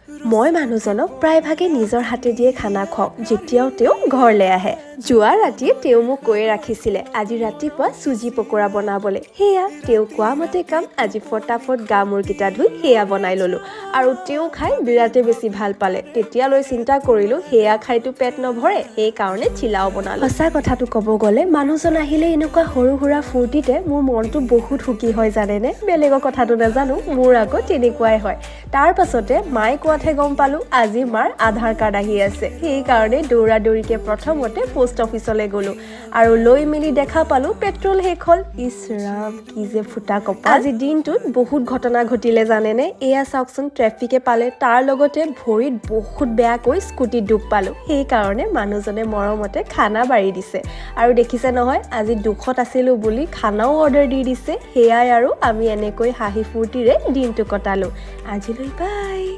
মই মানুহজনক প্ৰায়ভাগে নিজৰ হাতেদিয়ে খানা খুৱাওঁ, যেতিয়াও তেওঁ ঘৰলৈ আহে। যোৱা ৰাতিয়ে তেওঁ মোক কৈয়ে ৰাখিছিলে আজি ৰাতিপুৱা চুজি পকৰা বনাবলৈ। সেয়া তেওঁ কোৱা মতে কাম। আজি ফটাফট গা মূৰকেইটা ধুই সেয়া বনাই ল'লোঁ আৰু তেওঁ খাই বিৰাটেই বেছি ভাল পালে। তেতিয়ালৈ চিন্তা কৰিলোঁ, সেয়া খাইতো পেট নভৰে, সেইকাৰণে চিলাও বনালোঁ। সঁচা কথাটো ক'ব গ'লে, মানুহজন আহিলে এনেকুৱা সৰু সুৰা ফূৰ্তিতে মোৰ মনটো বহুত সুখী হয়, জানেনে? বেলেগৰ কথাটো নাজানো, মোৰ আকৌ তেনেকুৱাই হয়। তাৰ পাছতে মায়ে কোৱাতহে গম পালোঁ আজি মাৰ আধাৰ কাৰ্ড আহি আছে। সেইকাৰণে দৌৰা দৌৰিকৈ প্ৰথমতে পোষ্ট অফিচলৈ গ'লোঁ আৰু লৈ মেলি দেখা পালোঁ পেট্ৰল শেষ হ'ল। ইছ ৰাম, কি যে ফুটা কপাল! আজি দিনটোত বহুত ঘটনা ঘটিলে, জানেনে? এয়া চাওকচোন, ট্ৰেফিকে পালে, তাৰ লগতে ভৰিত বহুত বেয়াকৈ স্কুটিত দুখ পালোঁ। সেইকাৰণে মানুহজনে মৰমতে খানা বাঢ়ি দিছে। আৰু দেখিছে নহয়, আজি দুখত আছিলোঁ বুলি খানাও অৰ্ডাৰ দি দিছে। সেয়াই আৰু, আমি এনেকৈ হাঁহি ফূৰ্তিৰে দিনটো কটালোঁ। আজিলৈ বাই।